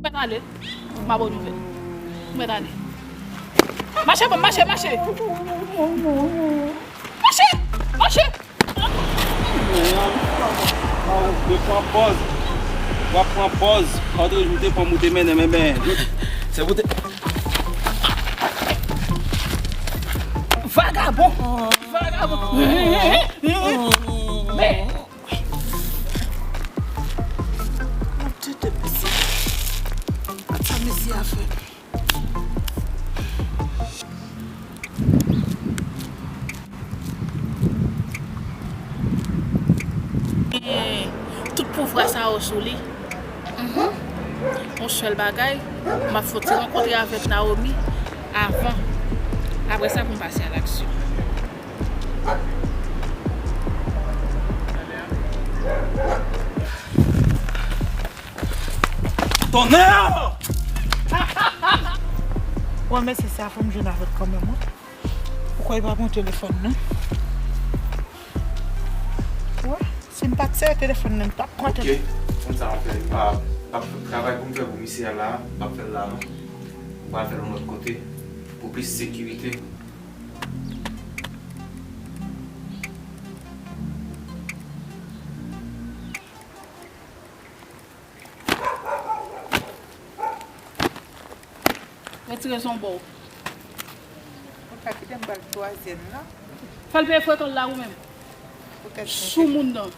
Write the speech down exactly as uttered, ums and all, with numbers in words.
Mèt ale. M a ba w nouvèl. Mèt ale. Mache, bon, mache, mache. Mache, mache. Mwen pran pòz. W ap pran pòz. Antre, ou te pran, ou te mennen, men, men. Se pou te. Vagabon. Vagabon. Men. Mon Dieu, de pitié. Sa mesye a fè. Gen tout pouvwa sa yo sou li. Mhm. Yon sèl bagay, m ap fè yon ti rankontre avèk Naomi avan. Apre sa, pou m pase a laksyon. Tonnè! Wè, mesye, sa fò m jwenn avèk kanmenm, wi. Ou kwè li pa pran telefòn nan? Wè, si m pa t sere telefòn nan, li p ap pran telefòn. Ok, konn sa m ap fè. M pa, m p ap travay pou m fè pou misye a la, m p ap fè l la, non. M pral fè l yon lòt kote, pou plis sekirite. Retire zon bò w. Ou ka kite m ba l twazyèm nan. Fè l peye frekan l la ou menm. Poutèt mwen. Soumoun nan.